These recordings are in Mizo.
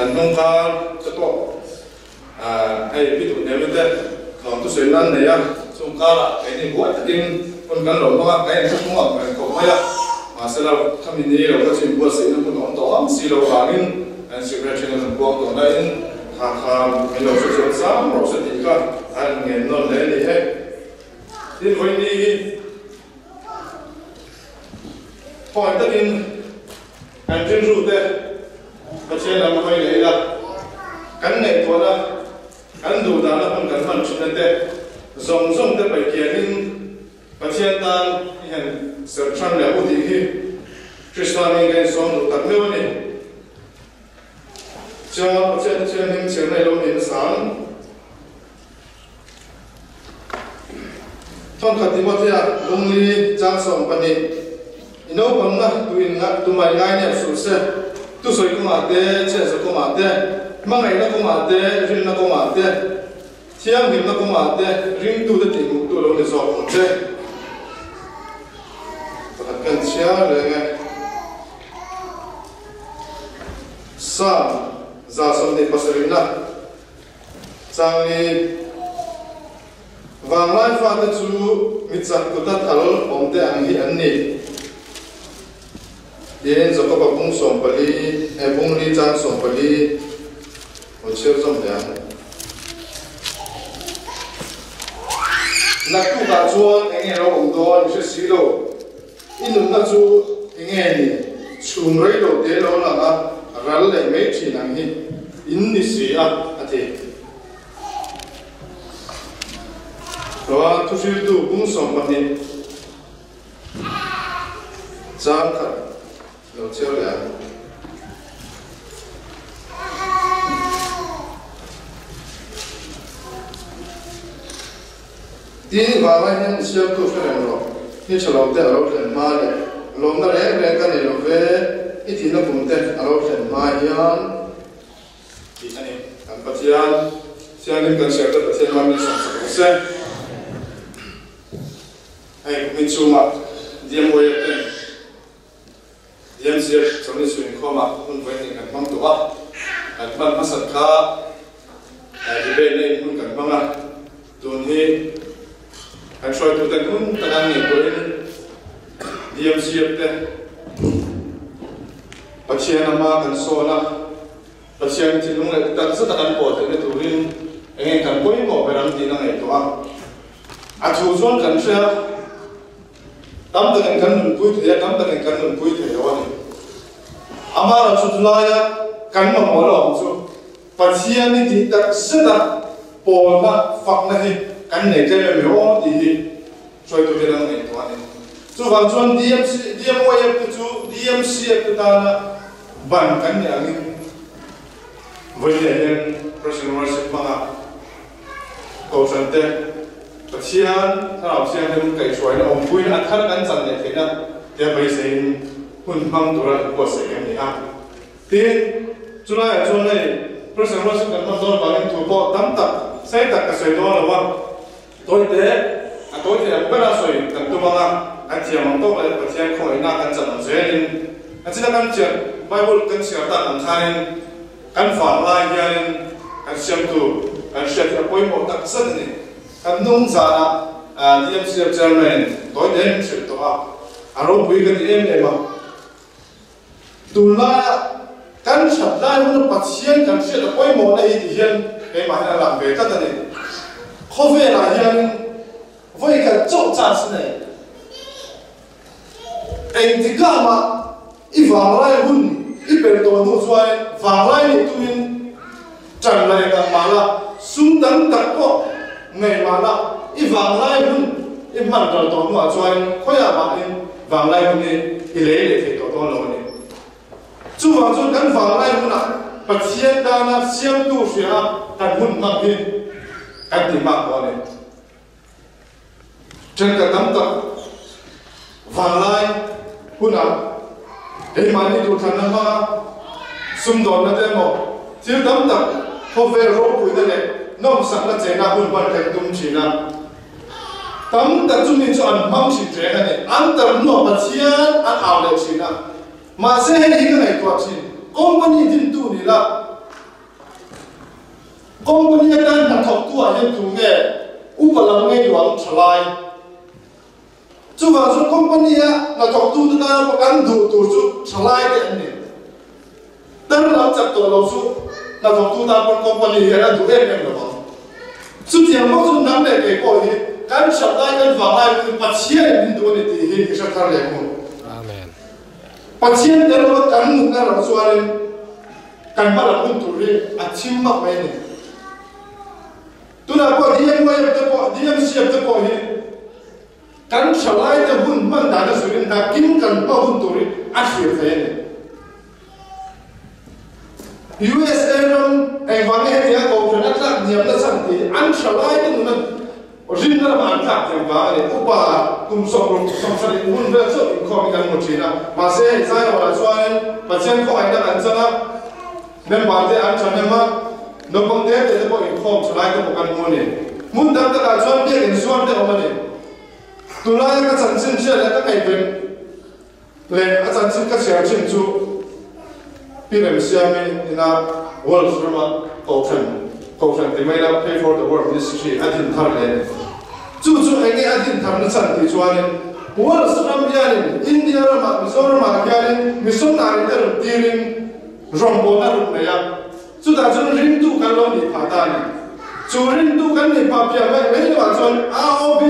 Kan hnung kar te pawh hei pi duh hmel te lawm thu sawi nan nei a, chung karah keini buai takin hun kan lo hmang a, kan inthlahrung ang reng khawp mai a, mahsela khami ni lo kha chu inbuatsaihna hmun a awm tawh ang si lo vangin kan secretary a rawn puang tawh nain kha kha min lo hre chuan zam rawh se tih kha a ngen nawn hle a ni e. Tin, vawiin ni hi khawngaih takin Kan rilrute Pathian lam hawi leh ila, kan ngaihtuahna, kan duhdahna hun kan hman thinna te zawng zawng te paih kianin Pathian tan i han serh than leh u tih hi Krista nen ka insawm duh tak meuh a ni. Chuan Pathian Thianghlim chirna i lo ni nasa ang. Thawnkhat Timothea lungli chang 12, I naupangna tuin tumai ngai nep suh se, thusawi kawngah te, chhiatza kawngah te, hmangaihna kawngah te, rinna kawngah te, thianghlimna kawngah te, ringtute tihhmuhtu lo ni zawk ang che. Pakhat kan chhiar reng e. Psalm 127na. Changli, Vanglai fate chu mi chak kuta thal awmte ang hi an ni. Tiin Jakoba bung 14, eh bung li chang 14, aw chhiar zawm leh ang. Naktukah chuan eng nge lo awm dawn i hre si lo. I nunna chu eng nge ni? Chhum rei lo te lo lang a, ral leh mai thin ang hi in ni si a, a ti. Chuan thuhriltu bung 12 chang khat lo chhiar leh ang. Tin, vanglai hian i siamtu hre reng rawh, ni tha lo te a lo thlen hma leh lawmna reng reng ka nei lo ve, i tihna kum te a lo thlen hma hian tih a ni. Kan Pathian Thianghlim kan hriat te Pathian hma min sawmsak rawh se. Hei kumin chhungah DMYF ten DMCF chawlhni chhun inkhawmah hun vawi hnih kan hmang tawh a, kan hman hmasat kha debate na in hun kan hmang a, tun hi kan hruaituten hun taka an ngaihtuahin DMCF te Pathian ama kan sawn a, Pathian thinlung leh tak zeta kan pawh theihna turin eng nge kan pawimawh ber ang tiin a ngaihtuah a, a thu chuan kan hria. Tam takin kan nunpui thei a, tam takin kan nunpui thei lo a ni. Amaherawh chu chulaia kan mamawh lo ang chu Pathian i tih tak zeta pawlna, fakna hi kan nei tlem em em aw tih hi hruaitute an ngaihtuah a ni. Chuvang chuan DMC, DMYF te chu DMCF te tana ban kan nih angin vawiin hian President Worship hmanga Kohhran te Pathian Thlarau Thianghlim kaihhruaina awmpuina a thar kan chan leh theihna tia beiseiin hun hmang tura inbuatsaih kan ni a. Tin, chulaiah chuan hei President Russell kan hman dawn vangin thu pawh tam tak sei tak ka sawi dawn lo a, tawi te a tawi thei ang bera sawi kan tum ang a, kan thiam ang tawk leh Pathian khawngaihna kan chan ang zelin a china kan thiam Bible kan chhiar tak ang khanin Kan vang lai hianin kan siamtu kan hriat hi a pawimawh tak zet a ni. Kan nung zanah DMCF Chairman tawi te min hrilh tawh a, a ropui ka ti em em a. Tunlaia kan that lai huna Pathian kan hriat a pawimawhna hi ti hian keimah hian a lang ve tlat a ni. Khawvelah hianin vawikhat chauh chance a nei. Engtikah mah i vanglai hun i per tawh hnu chuan vanglai nih tumin ṭan la eng ang mah la, sum tam tak pawh ngei mah la, i vanglai hun i hman ṭal tawh hnuah chuan khawiah mahin vanglai hun hi i lei leh thei tawh dawn lo a ni. Chuvang chuan kan vanglai hunah Pathian tana siamtu hria kan hun hmang hi kan ti hmak tawh a ni. Ṭhenka tam tak vanglai hunah keimahni duhthlanna hmanga sumdawnna te emaw thil tam tak khawvel ropuina leh nawmsakna chena hun hman kan tum ṭhin a. Tam tak chu mi chu an hmang ṭhin reng a ni. An tar hnuah Pathian an au leh ṭhin a. Mahse hei hi ka ngaihtuah ṭhin, company dintu ni la. Company atan hna thawktu ah hian tu nge upa lam nge duang thalai? Chuvang chuan company a hna thawktu te tana pawh kan duh tur chu thalai te an ni. Tar lam chak tawh lo chu hna thawktu tan pawn company hian a duh em em lo vang. Chutiang bawk chu nang leh kei pawh hi kan hriat lai kan vang lai pawhin Pathian in min duh a ni tih hi i hre thar leh ang u. Amen. Pathian tel lova kan nunna ram chuanin kan hma lam hun tur hi a thim vak mai a ni. Tunah pawh DMYF te pawh DMCF te pawh hi kan thalaite hun hman dan a zuiin nakin kan hma hun tur hi a thlir thei a ni. USA ram engvang nge hetianga kohhran a tlak hniam na chhan tih hi an thalaite nuna rinna lamah an tlak hniam vang a ni. Upa kum 67 hun vel chauh inkhawm hi kan hmu thin a, mahse hei Zaiawlah chuanin Pathian khawngaihna kan chang a, member te an thahnem a, naupang te te te pawh inkhawm thalaite pawh kan hmu a ni. Hmun dang takah chuan biakinn zuar te awm a ni. Tunlaia ka chanchin hriat leh ka ngaihven Leh a chanchin ka chhiar thin chu Pi Remsiami ina Wales rama Kohhran, Kohhran ti mai la Pray for the World Ministry a din thar leh a ni. Chu chu enge a din tharna chhan tih chuanin Wales ram hianin India ramah Mizoramah hianin missionary te rawn tirin rawngbawlna rawn nei a, chutah chuan ringtu kan lo nih phah ta a ni. Chu ringtu kan nih phah piah mai mai lamah chuan AOB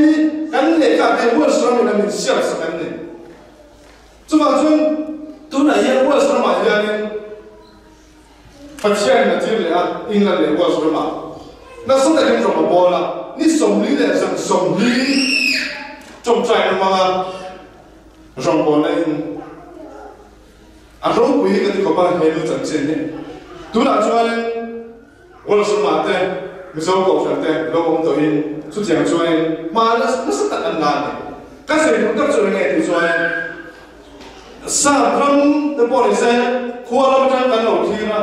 kan lehkha te Wales ramin a min siamsak an ni. Chuvang chuan tunah hian Wales ramah hianin Pathianin a tir leh a, England leh Wales ramah nasa takin ram a bawl a, ni 40 leh zan 40 tawngtaina hmanga rawngbawlna in a ropui hi ka ti khawp a, he nu chanchin hi. Tunah chuanin Wales ramah te Mizo Kohhran te lo awm tawhin chutiang chuanin hma nasa tak an la a ni. Ka sawi duh tak chu eng nge tih chuanin Sap ram te pawh ni se khua lam atang kan lo thlir a,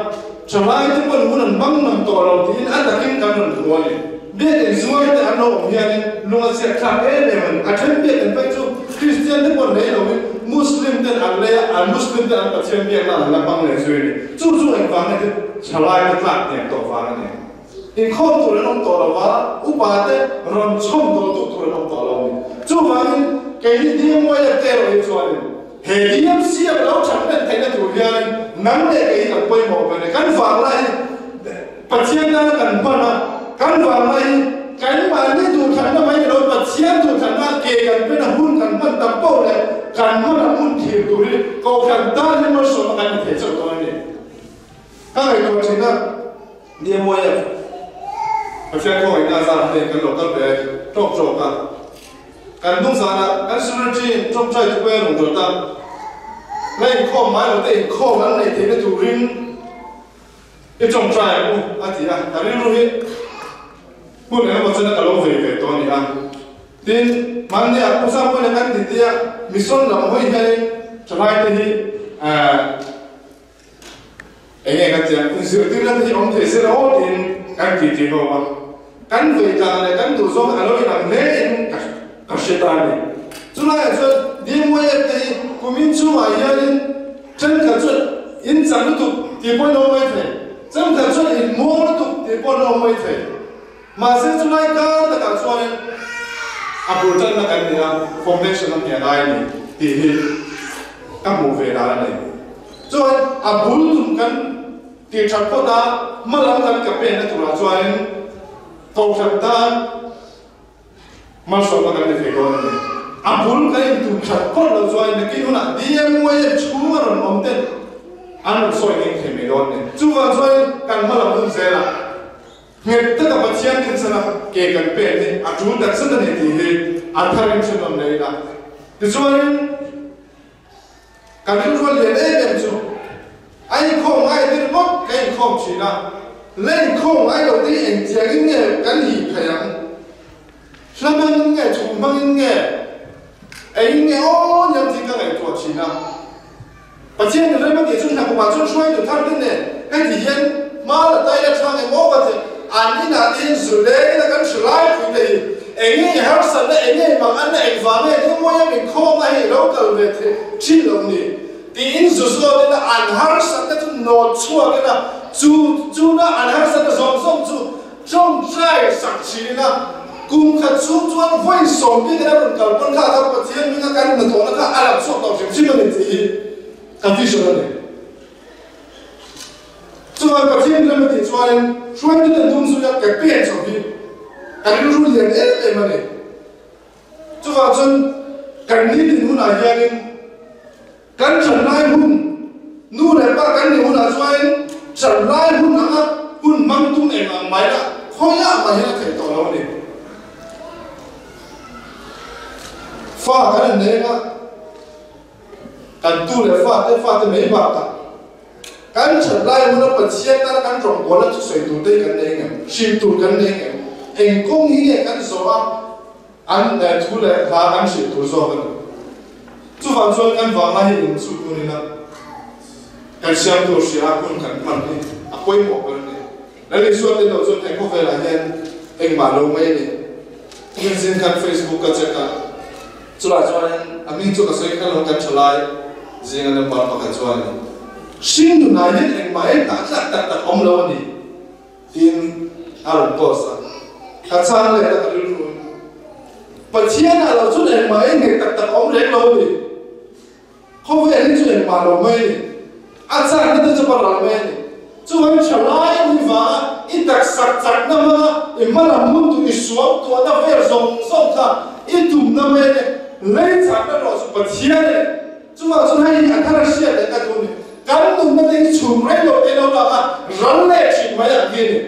thalai te pawn hun an hmang ngam tawh lo tiin a takin kan rawn hmu a ni. Biakinn zuar te an lo awm hianin lung a chhiat thlak em em a ni. A then biakinn phei chu Kristian te pawn nei loin Muslim ten an lei a, an Muslim ten an Pathian biakna an la hmang leh zui a ni. Chu chu engvang nge chu thalai te tlak hniam tawh vang a ni. Inkhawm tur an awm tawh lo va, upa te rawn chhawm tawh tu tur an awm tawh lo a ni. Chuvangin keini DMYF te erawh hi chuanin he DMC a lo that hlen theihna tur hianin nang leh kei hi kan pawimawh ber e. Kan vanglai hi Pathian tana kan hman a, kan vanglai hi keimahni duhthlanna mai ni lo Pathian duhthlanna ke kan pen a hun kan hman tam poh leh kan hman a hun thlir tur hi Kohhran tan hi malsawmna kan ni thei chauh dawn a ni. Ka ngaihtuah thin a, DMYF Pathian khawngaihna a zar hnen kan lo kal ve tawk tawk a, kan hnung zanah kan Secretary tawngtai thu pawh a rawn rawt a, la inkhawm mai lo te inkhawm an neih theihna turin i tawngtai ang u a ti a, ka rilru hi hun engemaw chana ka lo vei ve tawh a ni a. Tin, hmanni ah Pu Sangpuina kan ti tia mission lam hawi hianin thalaite hi Enge ka tiang inzirtirna te hi awm thei se aw tiin kan ti ti ho a, kan vei tlang leh kan duh zawng a lo inang hle in ka hre ta a ni. Chulaiah chuan DMYF te hi kumin chhungah hianin thenkhat chuan in chak lutuk tih pawhin a awm mai thei, thenkhat chuan in muang lutuk tih pawhin a awm mai thei. Mahse chulai kar takah chuanin a bul tanna kan ni a, foundation a hniah lai a ni tih hi ka hmuh ve dan a ni. Chuan a bul tum kan tih that phawt a, hma lam kan ka penna turah chuanin Kohhran tan malsawmna kan ni thei dawn a ni. A bul kan intum that phawt loh chuanin nakin hunah DMYM chhunga rawn awm ten an rawn sawi ngeng thei mai dawn a ni. Chuvang chuanin kan hma lam hun zelah Nghet taka Pathian rinchana ke kan pen hi a tul tak zet a ni tih hi a tharin ṭhenawm leh ila. Tichuanin ka rilrual lian em em chu a inkhawm ngai tir ngawt ka inkhawm ṭhin a, la inkhawm ngai lo te hi engtiangin nge kan hih phei ang? Hla hmangin nge, thu hmangin nge, engin nge aw niang tih ka ngaihtuah ṭhin a. Pathian in rem a tih chu hna kumah chuan hruaitu thar te nen heti hian hma la tai la thang em aw ka ti. An inah te hian zu leng ina kan hre lai pui te hi eng nge harsatna eng nge mang anna engvang nge eng mawi a min khawm a hei lo kal ve thei thin lo ni tiin zu zawt ila an harsatna chu nawt chhuak ila chu chuna an harsatna zawng zawng chu. Ṭawngṭai sak thin ila, kum khat chhung chuan vawi 20 in a rawn kal pawn kha kha Pathian hminga kan hnathawhna kha a lang chhuak tawh hrim hrim a ni tih hi ka vision a ni. Chuvang Pathian ram a tih chuanin hruaitute hnung zuia ke pen chho hi ka rilru lian em em a ni. Chuvang chuan kan nitin hunah hianin kan ṭhanlai hun, nu leh pa kan nih hunah chuanin ṭhanlai hun anga hun hmang tum eng ang mai lah khawiah mah hian a theih tawh lo a ni. Fa kan han nei anga kan tu leh fate fate mai bakah kan ṭhanlai huna Pathian tana kan rawngbawlna thusawi tur te hi kan nei ngem? Hrilh tur kan nei ngem? Eng kawng hi nge kan zawh a an thu leh hla kan hrilh tur zawk a ni. Chuvang chuan kan vanga hi in chhut hun ina kan siam tur hria a hun kan hman hi a pawimawh ber a ni. Lal Isua te lo chuan he khawvelah hian engmah lo mai a ni. Tin zin khan Facebook ka check a, chulai chuanin a hming chu ka sawi kher lo kan tha lai zinga number pakhat chuanin hring nunah hian engmah hi hnah tlak tak tak awm lo a ni tiin a rawn post a. Ka chang leh a ka rilru in Pathianah lo chuan engmah hi ngei tak tak awm reng lo a ni. Khawvel hi chu engmah lo mai a ni. A chakna te chu paral mai a ni. Chuvang thalai a ni vanga i taksak chakna hmanga i hmalam hun tur i suam tuahna vel zawng zawng kha i tumna mai a ni. Lei chakna erawh chu Pathian a ni. Chuvang chuan hei hi a thar a hriat leh ka duh a ni. Kan nunna te hi chhum rei lo te lo lak a ral leh thin mai ang hi a ni.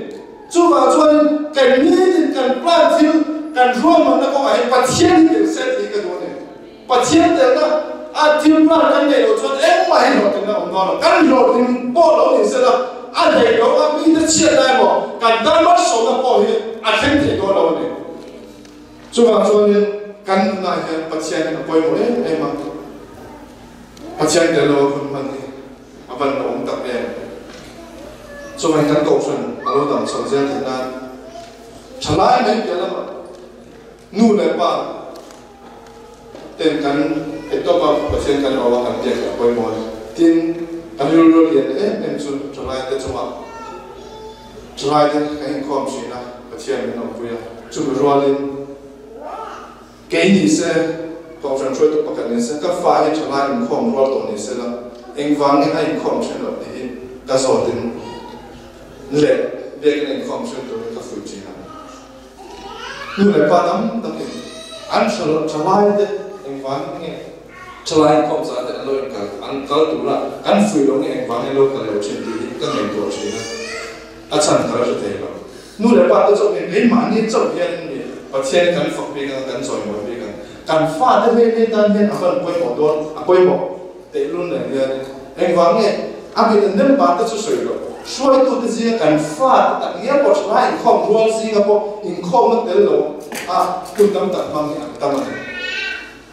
Chuvang chuanin kan nitin kan plan thil kan ruahmanna kawngah hian Pathian hi tel se tih hi ka duh a ni. Pathian telna a thil plan kan neih loh chuan engmah hi hlawhtlinna awm dawn lo. Kan hlawhtling pawh lo ni sela a daih lo a, mite chhiat lai emaw kan tan malsawmna pawh hi a thleng thei dawn lo a ni. Chuvang chuanin kan nunah hian Pathian hi a pawimawh em em a, Pathian tel lo a hun hman hi a van lo awm tak em. Chuvangin kan kohhran a lo dam chho zel theih nan thalai mai piah lamah nu leh pa, Ten kan theihtawp a, Pathian kan au a, kan biak hi a pawimawh a ni. Tin, kan rilru lian em em chu thalaite chungah thalaite kan inkhawm thin a, Pathian min awmpui a. Chumi rualin kei ni se, Kohhran hruaitu pakhat ni se, ka fa hi thalai inkhawm rual tawh ni se la, engvang nge a inkhawm then loh tih hi ka zawtin leh biakin a inkhawm then turin ka fuih thin a. Nu leh pa tam takin an thalai te engvangin nge thalai inkhawm zah te an lo inkal an kal tura kan fuih loh nge engvangin an lo kal lo thin tih hi ka ngaihtuah thin a, a chhan ka la hre thei lo. Nu leh pa te chauh hian keimahni chauh hian mi Pathian kan fak bik ang a, kan chawimawi bik ang. Kan fate hlei hlei tan hian a van pawimawh dawn, a pawimawh tehlul nen hian engvang nge a mit an nem ban te chu sawi loh. Hruaitute zinga kan fate tak ngial pawh thalai inkhawm rual zinga pawh inkhawmna tel lo a hun tam tak hmang hi an tam a ni.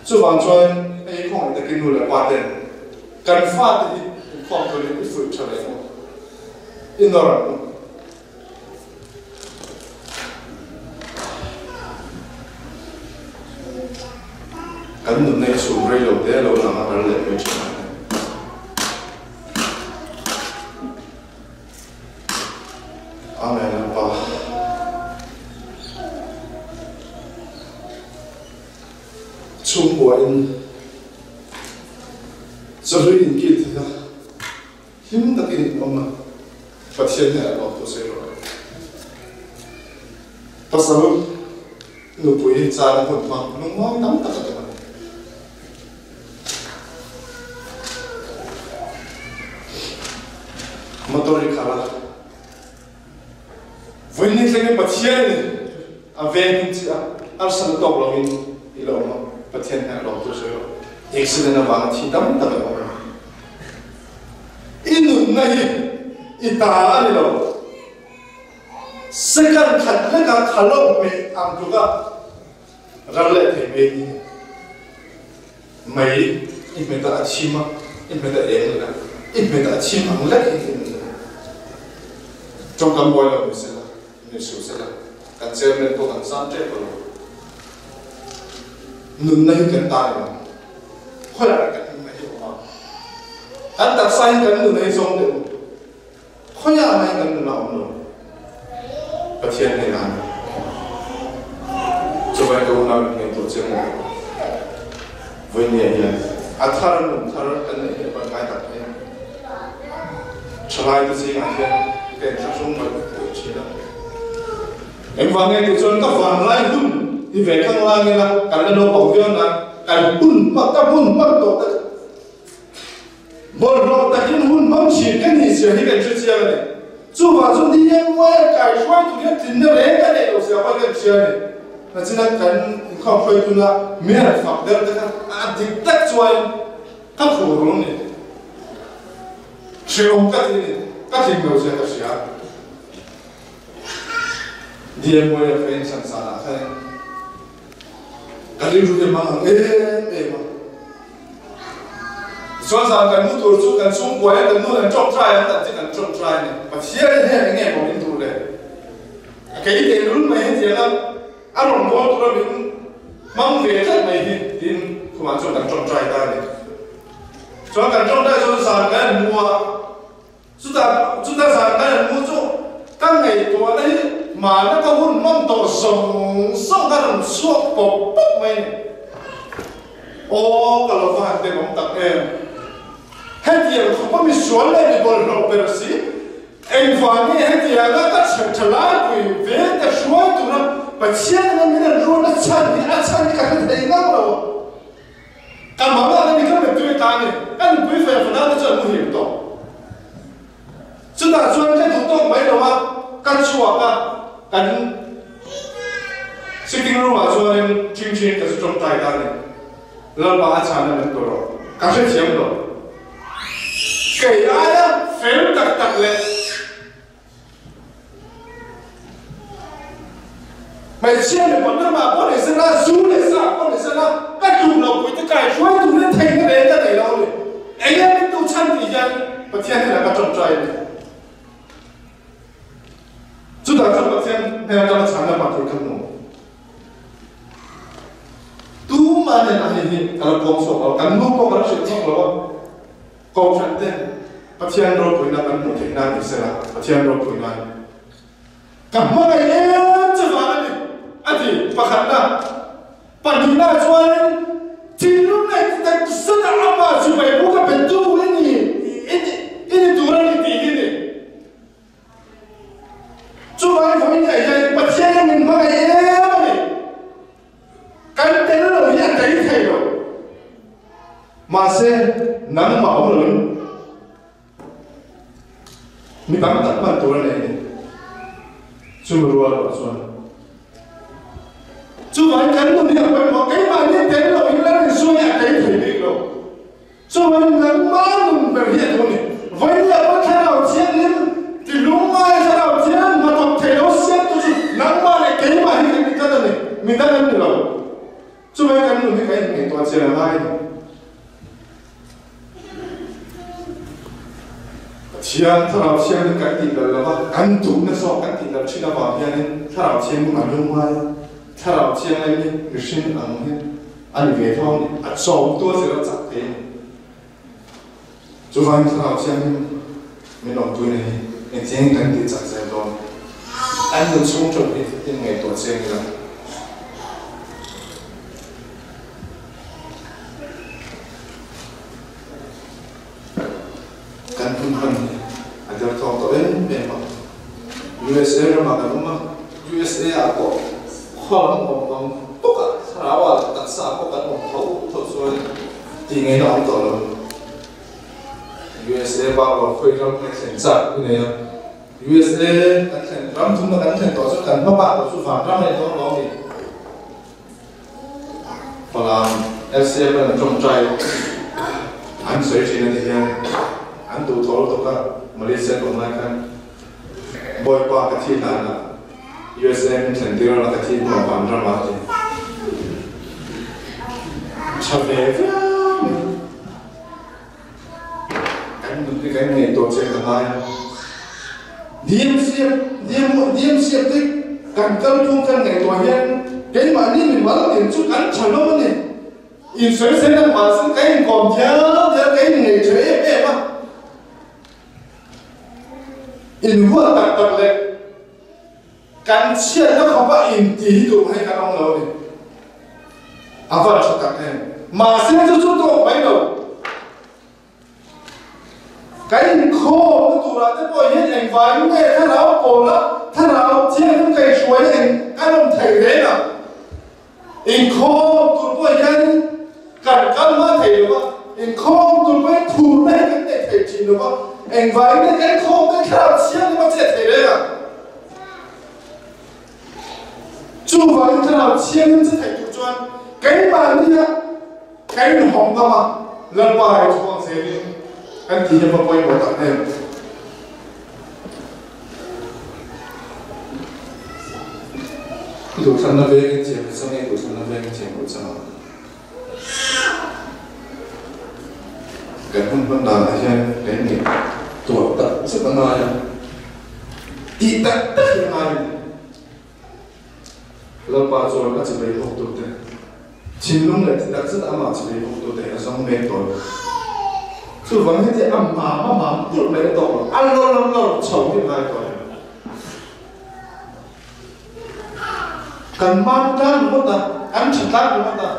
Chuvang chuan hei khawngaih takin nu leh pa ten kan fate hi inkhawm turin i fuih tha leh maw i nawr ang u. Kan nunna hi chhum rei lo te lo lang a ral leh mai thin a ni. Amen Lalpa. Chhungkua in chahlui in kil thei a. Hlim takin in awm a, Pathian hnenah lawm thu sawi rawh. Pasal nupui chana hun hma lungmawi tam tak a tam a ni. Motor i khalh a, vawiin thlengin Pathianin a veng hin che a, harsatna tawk loin i la awm a, Pathian hnenah lawm thu sawi rawh. Accident avanga thi tam tak an awm a ni. I nunna hi i ta a ni lo. Second khat leka khalo hmeh ang tluka ral leh thei mai hi mai i hmet a a chim a, i hmet a eng leh a, i hmet a a chim ang lek hi i nunna hi. Tawngkam buai lo ni sela, ni suh sela, kan chairman pawh kan zam tep lo. Nunna hi kan ta ni lo. Khawiah kan nunna hi awm a? Kan taksa hi kan nun ei zawng deuh. Khawiah mai kan nunna awm lo. Pathian hnenah a ni. Chuvangin ka unau in ngaihtuah chiang maw? Vawinia hian a thar nun thar kan neih hi a pan ngai tak em? Thalaite zingah hian ka inthlahrung mai pawh thin a. Engvang nge tih chuan ka vanlai hun hi ve khang lang ila kan la naupang viau nan kan hun hma ka hun hman tawh tak bawlhhlawh takin hun hmang thin ka nih zia hi kan hre chiang a ni. Chuvang chu ni engmawia kaihruai tur hian tlinna reng ka neih loh zia pawh hi kan hria a ni. Nachina kan inkhawm hruai tuna mi han fak der te kha a dik tak chuan ka phur rung ni. Hreawm ka ti ni, ka tling lo zia ka hria. DMY a ka inchhan zanah khan ka rilru hi a hmang ang em em a. Tichuan zan kan mu tur chu kan chhungkua hian kan nu an tawngtai ang kan ti kan tawngtai a ni. Pathian hian eng nge maw min duh le? A kei tehlul mai hetiang a a rawn bawl tura min hmang ve tlat mai hi tiin khumah chuan kan tawngtai ta a ni. Chuan kan tawngtai chuan zan kan mu a. Chutah chuta zan kan an mu chu ka ngaihtuahna hi mahna ka hun hman tawh zawng zawng a rawn chhuak pawp pawp mai ni. Aw ka lo va han tenawm tak em. Hetiang khawpa misual leh mi bawlhhlawh ber si, engvang nge hetianga ka chhep tha laipui ve te hruai tura Pathian anga min an ruatna chhan hi a chhan hi ka hre thei ngang lo a. Ka mama ka ni ka mittui ta a ni. Ka nupui feh fana te chu an muhil tawh. Chutah chuan ka duh tawk mai lo a, ka chhuak a, kan sitting room ah chuanin ṭhingṭhiin ka zu ṭawngtai ta a ni. Lalpa a chhan a min pe rawh. Ka hrethiam lo. Kei aia fel tak tak leh. Hmeichhia leh pathum ah pawh ni sela, zu leh sa pawh ni sela, ka tluk loh pui te kai hruai turin theihna reng ka nei lo a ni. Enge min duh chhan tih hian Pathian hnenah ka tawngtai a ni. Chutah chuan Pathian hnen atanga chhanna hman tur ka hmu. Tumah hnenah hei hi ka la puang chhuak lo, kan nu pawh ka la hrilh chhuak lo a. Kohhran ten Pathian ropuina kan hmuh theih nan ni sela, Pathian ropui nan ka hmangaih em che vang a ni, a ti. Pakhatna, pahnihna chuanin thinlung leh tak zeta amah chu Bible ka pe tu i ni, i ni tur a ni tih hi ni. Chuvangin vawiin ah hian Pathian in min hmangaih em a ni. Kan tel lo hi a tei thei lo. Mahse, nangmah awm loin mi tam tak hman tur a nei a ni. Chumi rual erawh chuan chuvangin kan nun hi a pawimawh. Keimahni tel loin Lal Isua hi a tei thei bik lo. Chuan nangmah nun ber hi a duh a ni. Vawiin leh pawn thlarau thianghlim ti lungngai thlarau thian hnathawk thei lo siamtu chu nangmah leh keimah hi kan ni tlat a ni. Midang an ni lo. Chuvai kan nun hi kan inngaihtuah chian a ngai a ni. Pathian thlarau thianghlim kan tih lal lova, kan duhna zawk kan tih lal thin avang hianin thlarau thianghlim a lungngai a, thlarau thianghlim hi mihring ang hi A ni ve tho a ni, a chawm tu a zir a chak thei a ni. Chuvangin thlarau thianghlim min awmpuina hi engtin kan tih chak zel dawn? An nun chhung ṭawp hi in ngaihtuah chiang ila. Kan hun hman hi a derthawng tawh em em a. USA ramah kan awm a, USA ah pawh khua lam awm ang bawk a, thlarau ah leh taksa ah pawh kan awm tho tho chuan tih ngaihna a awm tawh lo. USA bak lo khawi ram nge thlen chak i nei a, USA kan thlen ram thumna kan thlen tawh chuan kan hma bak lo chu van ram a ni dawn lo a ni. Falam LCM an tawngtai an sawi thin a ti hian an duh thawl tawk a, Malaysia an awm lai khan Bawipa ka thi hlan a, USA min thlen tir a la ka thi hnuah vanram ah a ti. Tha ve viau mai. Kan nun hi kan ngaihtuah chiang ta ngai a. DMCF, DMCF te kan kalphung kan ngaihtuah hian keimahni mimal tin chu kan tha hlawm a ni. Insawisawi na mahse ka inkawm thiam thiam ka inngeih tha em em a. Inhuat tak tak leh. Kan chhiatna khawpa inti hi tumah hi kan awm lo a ni. A van tha tak em. Mahse chu chu tawk mai lo. Kan inkhawmna turah te pawh hian engvangin nge thlarau pawla thlarau thianghlim kaihhruaina eng kan awm thei reng ang? Inkhawm tur pawh hian kan kal hma thei lo va, inkhawm tur pawhin phurna hi kan nei thei thin lo va, engvangin nge kan inkhawmna hi thlarau thianghlim a chet thei reng ang? Chuvangin thlarau thianghlim che thei tur chuan keimahnia kan inhawng ngam a, Lalpa hi chhuak zelin kan tih hi a va pawimawh tak em. I duhthlanna vengin chiam i chang, i duhthlanna vengin chiam loh chang ang. Kan hun hman danah hian kan inngaihtuah tak zet a ngai a, tih tak tak hi a ngai a ni. Lalpa chuan a chivei bawktute thinlung leh ti tak zet amah chivei bawktute a zawng mek dawn. Chuvang heti a mam a mam kulh mai a tawk lo, a lawr a lawr chho hi a ngai tawh em? Kan mam tlang ringawt a, kan tha tlang ringawt a,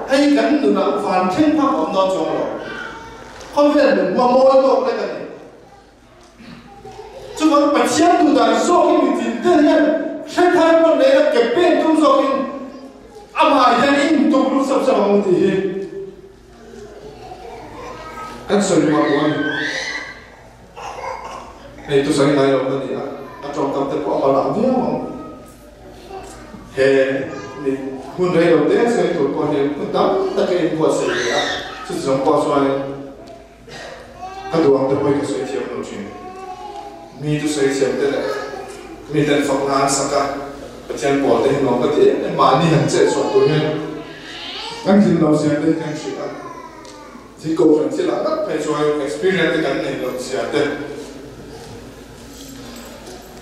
hei kan nunah van thleng phak awm dawn chuang lo. Khawvel nun hua mawi tawk lek a ni. Chuvang Pathian duh dan zawkin mi tin te hian hre thar pawn leh a ke pen tum zawkin amah hian in tuk lut sap sap ang tih hi kan sawi ruah duh a ni. Hei chu sawi ngai lo ka ni a, a tawngkam te pawh a hma lah viau ang. He ni hun rei lo te sawi tur pawh hian hun tam tak a inbuatsaih ve a, chuti zawng pawh chuanin ka duh ang te pawhin ka sawi thiam lo thin. Mi chu sawi thiam te leh mi ten fakna an sak a, Pathian pawl te hi nuam ka ti em em, mahni han chet chhuah tur hian kan hlim lo zia te hi kan hrilh a. Thil kohhran thil ah ngat phei chuan experience te kan nei lo zia te,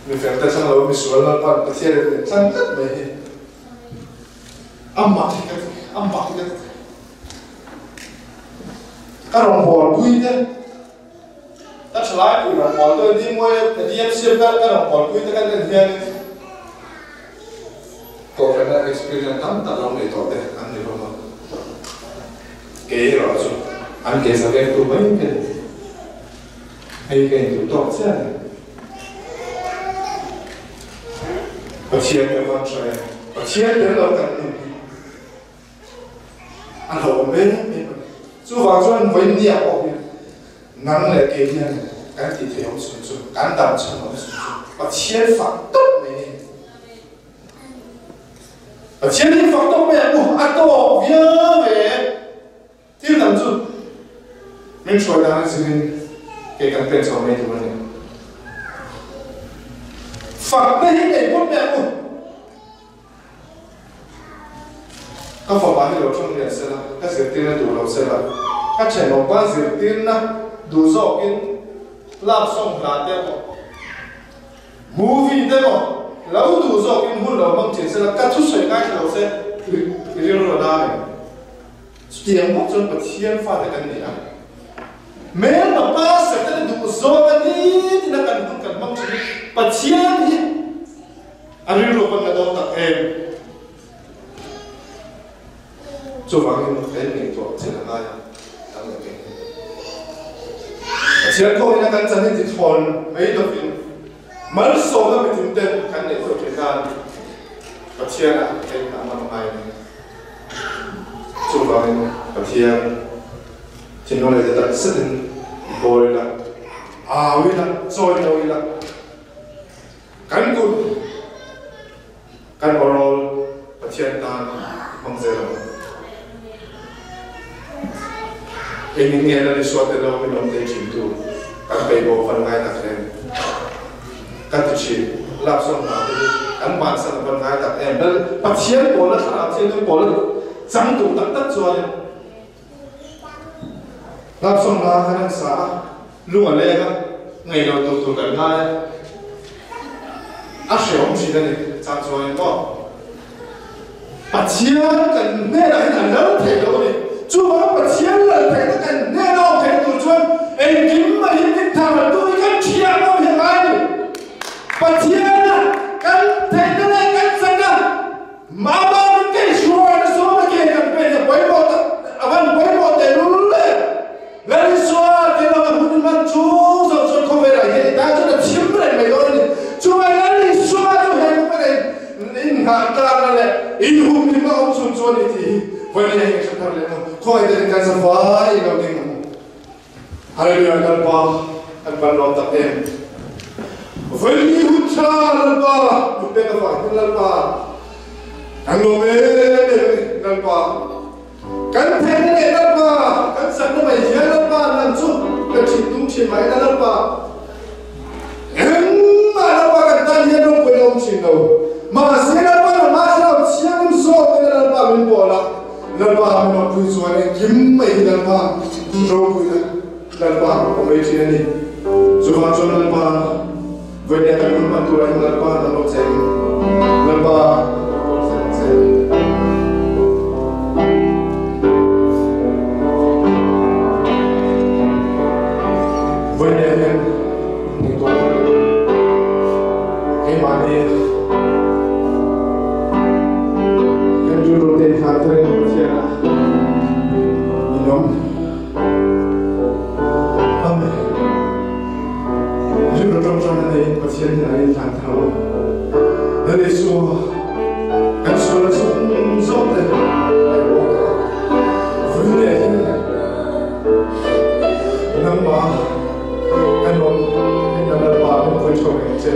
mi fel te thlang lo, mi sual Lalpan Pathian in min thlang tlat mai hi a mak hi ka ti, a mak hi ka ti. Ka rawngbâwl pui te, ka thalai pui rawngbâwl te, DMY, DMCM ka rawngbâwl pui te kan en hianin kohhrana experience tam tak lo nei tawh te an ni hlawm a. Kei erawh chu an ke za vengtu mai ka ni. Hei ka induh tawk chiah a ni. Pathian hi a van tha em? Pathian tel lo kan nun hi a hlauhawm em em a ni. Chuvang chuan vawinia pawh hian nang leh kei hian kan tih theih awm chhun chu, kan dam chhan awm chhun chu Pathian fak tawp mai a ni. Pathian hi fak tawk mai ang u, a tawk viau ve. Thil dang chu min hruai dan a zirin kei kan pen chho mai tur a ni. Fakna hi nei phawt mai ang u. Ka fapa hi lo thang lian sela, ka zirtirna duh lo sela, ka thenawmpa zirtirna duh zawkin love song hla te pawh, Movie te maw lo duh zawkin hun lo hmang thin sela ka thusawi ngaithla lo se i rilru a dam em? Chutiang bawk chuan Pathian fate kan ni a, hmelma pa Setana duh zawng a ni tina kan hun kan hmang thin hi Pathian hi a rilru a pan la dawn tak em? Chuvangin kan ngaihtuah chin a ngai a, kan la keng hi. Pathian kawngin a kan chan hi ti thawn mai lovin malsawmna mitin ten kan neih theuh theih nan Pathian ah kan inah ngam a ngai a ni. Chuvangin Pathian thinlung leh tak zetin bawl ila, au ila, chawi lo ila, kan kut Kan awrawl Pathian tan hmang zel ang. Engin nge Lal Isua te lo min awm thei thin tu kan peih bo van ngai tak em? Ka ti thin. Lap zawng hna te hi kan bansan a van ngai tak em? Lal Pathian pawlna thlarau thianghlim pawlna chang duh tak tak chuanin lap zawng hna khan an sa a, lung a leng a, ngei lo tur tur kan ngai a. A hrehawm thin a ni chang chuan in maw Pathian kan hnenah hian a lal theih lo a ni. Chuvang Pathian lal theihna kan hnena awm theih tur chuan engkim mai hi min thar tu hi kan thiam awm hi a ngai a ni. Pathiana kan. Ama min kei hruaina zawng a ke kan pen hi a pawimawh tak, a van pawimawh tehlul e. Lal Isua tih lama hun in hman chung zawng chuan khawvelah hian i tan chuan a thim reng mai dawn a ni. Chuvai Lal Isua chu he khawvela in nghah tlakna leh in humhimna awm chhun chu a ni tih hi vawiin hian ka hre thar leh maw. Khawngaih takin kan zavai in lo ding ang u. Hallelujah Lalpa kan van lawm tak em. Vawiin hun tha Lalpa min pek avang hian Lalpa kan lawm em em a ni Lalpa. Kan theihna leh Lalpa, kan chakna mai hian Lalpa nang chu ka thin tum thin mai na Lalpa. Engmah Lalpa kan tan hian ropui a awm thin lo. Mahse Lalpa nangmah thlarau thianghlim zawk in Lalpa min pawl a, Lalpa min awmpui chuan engkim mai hi Lalpa ropuina Lalpa awm mai thin a ni. Chuvang chuan Lalpa vawiin kan hun hman turah hian Lalpa nang lo cheng Lalpa lo pawl zel ang che. Vawiin hian ngaihtuah thar lutuk keimahni kan rilru te hlan tharin Pathianah in awm. Amen. Rilru ṭawngṭawng na neiin Pathian hi a inhlan thar lo. Lal Isua, kan sual zawng zawng te a i awk a. Vui leh hian nangmah kan awm hei kan Lalpa min pui ṭho reng che.